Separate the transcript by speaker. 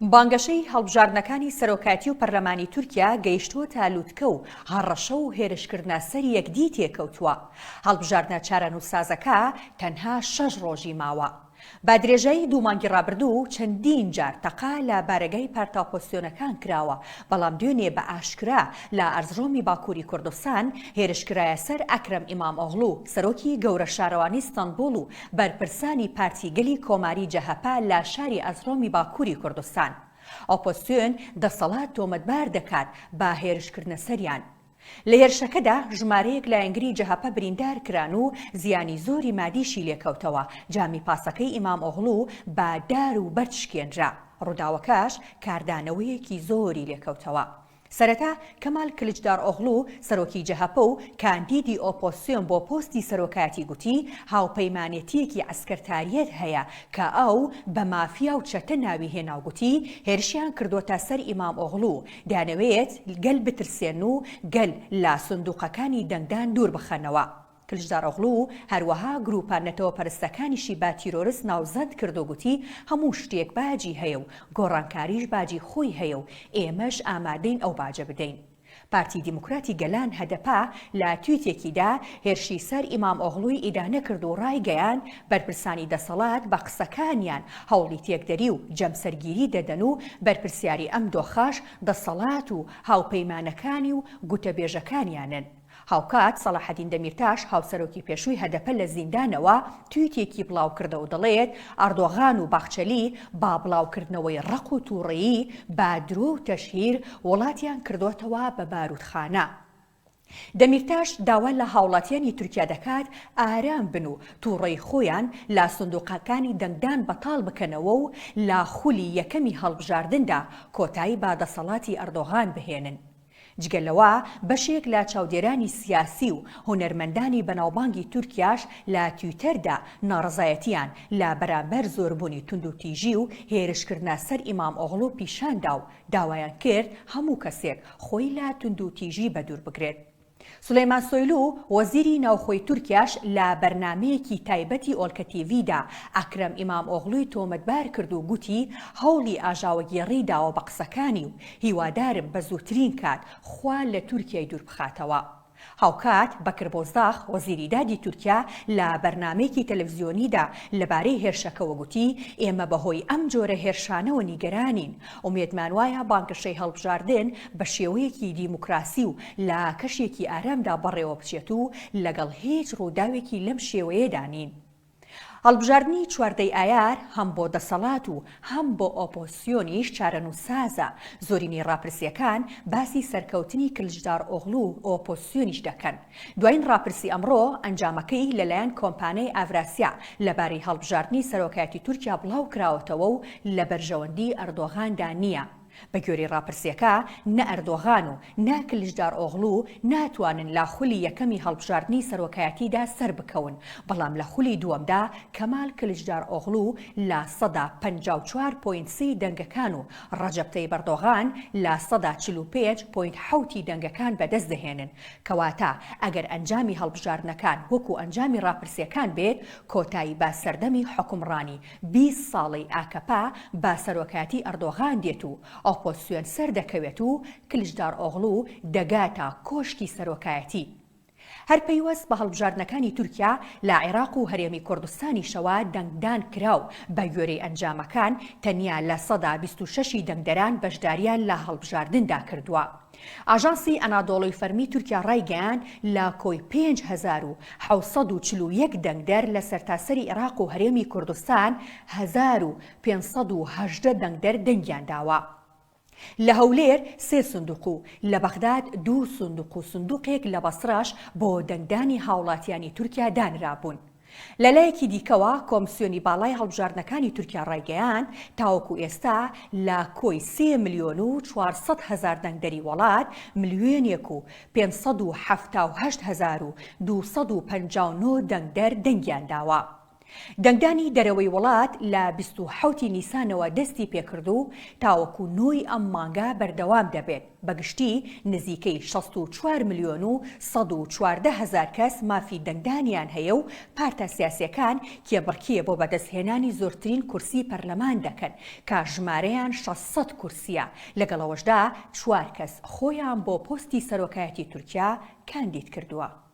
Speaker 1: بانگەشەی هەڵبژاردنەکانی سەرۆکایەتی و پەرلەمانی تورکیا گەیشتووەتە لوتکە و هەڕەشە و هێرشکردنە سەر یەکدی تێکەوتووە. هەڵبژاردنە چارەنووسسازەکە تەنها شەش ڕۆژی ماوە. بە درێژایی دوو مانگی ڕابردوو چەندین جار تەقە لە بارەگای پارتە ئۆپۆزسیۆنەکان کراوە، بەڵام دوێنێ بە ئاشکرا لە ئەرزڕۆمی باکووری کوردستان هێرشکرایە سەر ئەکرەم ئیمامئۆغڵو، سەرۆکی گەورە شارەوانی ستەنبوڵ و بەرپرسانی پارتی گەلی کۆماری جەهەپە لە شاری ئەرزڕۆمی باکووری کوردستان. ئۆپۆزسیۆن دەسەڵات تۆمەتبار دەکات بە هێرشکردنە سەریان. لە هێرشەکەدا ژمارەیەک لایەنگری جەهەپە بریندار کران و زیانی زۆری مادیشی لێکەوتەوە، جامی پاسەکەی ئیمامئۆغڵو بە دار و بەرد شکێنرا، ڕووداوەکەش کاردانەوەیەکی زۆری لێکەوتەوە. سەرەتا کەمال کلچدارئۆغڵو، سەرۆکی جەهەپە و کاندیدی ئۆپۆزسیۆن بۆ پۆستی سەرۆکایەتی گوتی، هاوپەیمانێتییەکی عەسکەرتارییەت هەیە کە ئەو بە مافیا و چەتە ناوی هێنا و گوتی، هێرشیان کردۆتە سەر ئیمامئۆغڵو، دەیانەوێت گەل بترسێنن و گەل لە سندوقەکانی دەنگدان دوور بخەنەوە. کلچدارئۆغڵو هەروەها گروپە نەتەوەپەرستەکانیشی بە تیرۆرست ناوزەند کرد و گوتی، هەموو شتێک باجی هەیە و گۆڕانکاریش باجی خۆی هەیە و ئێمەش ئامادەین ئەو باجە بدەین. پارتی دیموکراتی گەلان، هەدەپە، لە تویتێکیدا هێرشی سەر ئیمامئۆغڵوی ئیدانە کرد و ڕایگەیاند، بەرپرسانی دەسەڵات بە قسەکانیان هەوڵی تێکدەری و جەمسەرگیری دەدەن و بەرپرسیاری ئەم دۆخەش دەسەڵات و هاوپەیمانەکانی و گوتەبێژەکانیانن. هاوکات سەڵاحەدین دەمیرتاش هاوسەرۆکی پێشووی هەدەپە لە زیندانەوە تویتێکی بڵاوکردەوە دەڵێت، ئەردۆغان و باخچەلی با بڵاوکردنەوەی ڕق و توڕەیی بە درۆ و تەشهیر وڵاتیان کردۆتەوە بە باروتخانە. دەمیرتاش داوا لە هاوڵاتیانی تورکیا دەکات ئارام بن و توڕەی خۆیان لە سندوقەکانی دەنگدان بەتاڵ بکەنەوە و لە خولی یەکەمی هەڵبژاردندا کۆتایی بە دەسەڵاتی ئەردۆغان بهێنن. جگە لەوە بەشێک لە چاودێرانی سیاسی و هونەرمەندانی بەناوبانگی تورکیاش لە تویتەردا ناڕەزایەتیان لە بەرامبەر زۆربوونی توندوتیژی و هێرشکردنە سەر ئیمامئۆغڵو پیشاندا و داوایان کرد هەموو کەسێک خۆی لە توندوتیژی بەدوور بگرێت. سولەیمان سۆیلو، وەزیری ناوخۆی تورکیاش لە بەرنامەیەکی تایبەتی ئۆلکە تیڤیدا ئەکرەم ئیمامئۆغڵوی تۆمەتبار کرد و گوتی، هەوڵی ئاژاوەگێڕی داوە بە قسەکانی و هیوادارم بە زووترین کات خوا لە تورکیای دووربخاتەوە. هاوکات بەکر بۆزداغ، وەزیری دادی تورکیا لە بەرنامەیەکی تەلەفزیۆنیدا لەبارەی هێرشەکەوە گوتی، ئێمە بەهۆی ئەم جۆرە هێرشانەوە نیگەرانین، ئومێدمان وایە بانگەشەی هەڵبژاردن بە شێوەیەکی دیموکراسی و لە کەشێکی ئارامدا بەڕێوەبچێت و لەگەڵ هیچ ڕووداوێکی لەم شێوەیەدا نین. هەڵبژاردنی چواردەی ئایار هەم بۆ دەسەڵات و هەم بۆ ئۆپۆزسیۆنیش چارەنووسسازە، زۆرینەی ڕاپرسییەکان باسی سەرکەوتنی کلچدارئۆغڵو و ئۆپۆزسیۆنیش دەکەن. دوایین ڕاپرسی ئەمڕۆ، ئەنجامەکەی لەلایەن کۆمپانیای ئاڤراسیا لەبارەی هەڵبژاردنی سەرۆکایەتی تورکیا بڵاوکراوەتەوە و لە بەرژەوەندی ئەردۆغاندا نییە. بەگوێرەی ڕاپرسییەکە، نە ئەردۆغان و نە کلچدارئۆغڵو ناتوانن لە خولی یەکەمی هەڵبژاردنی سەرۆکایەتیدا سەربکەون، بەڵام لە خولی دووەمدا کەمال کلچدارئۆغڵو 54 point سێی دەنگەکان و ڕەجەب تەیب ئەردۆغان 45 point حەوتی دەنگەکان بەدەست دەهێنن. کەواتە ئەگەر ئەنجامی هەڵبژاردنەکان وەکو ئەنجامی ڕاپرسییەکان بێت، کۆتایی بە سەردەمی حوکمڕانی 20 ساڵەی ئاکەپە بە سەرۆکایەتی ئەردۆغان دێت و ئۆپۆزسیۆن سەردەکەوێت و کلچدارئۆغڵو دەگاتە کۆشکی سەرۆکایەتی. هەر پەیوەست بە هەڵبژاردنەکانی تورکیا، لە عێراق و هەرێمی کوردستانیشەوە دەنگدان کرا و بە گوێرەی ئەنجامەکان تەنیا 26% ی دەنگدەران بەشدارییان لە هەڵبژاردندا کردووە. ئاژانسی ئەنادۆڵۆی فەرمی تورکیا ڕایگەیاند، لە کۆی 5741 دەنگدەر لە سەرتاسەری عێراق و هەرێمی کوردستان، 1518 دەنگدەر دەنگیان داوە. لە هەولێر سێ سندوق و لە بەغداد دوو سندوق و سندوقێک لە بەسڕەش بۆ دەنگدانی هاوڵاتیانی تورکیا دانرابوون. لەلایەکی دیکەوە، کۆمسیۆنی باڵای هەڵبژاردنەکانی تورکیا ڕایگەیاند، تاوەکو ئێستا لە کۆی سێ ملیۆن و 400 هەزار دەنگدەری وڵات، ملیۆنێک و 578 هەزار و 259 دەنگدەر دەنگیان داوە. دەنگدانی دەرەوەی وڵات لە 27 ی نیسانەوە دەستی پێکرد و تاوەکو نۆ ی ئەم مانگە بەردەوام دەبێت، بە گشتی نزیکەی 64 ملیۆن و 114 هەزار کەس مافی دەنگدانیان هەیە و پارتە سیاسییەکان کێبڕکێ بۆ بەدەستهێنانی زۆرترین کورسی پەرلەمان دەکەن کە ژمارەیان 600 کورسییە، لەگەڵ ئەوەشدا چوار کەس خۆیان بۆ پۆستی سەرۆکایەتی تورکیا کاندید کردووە.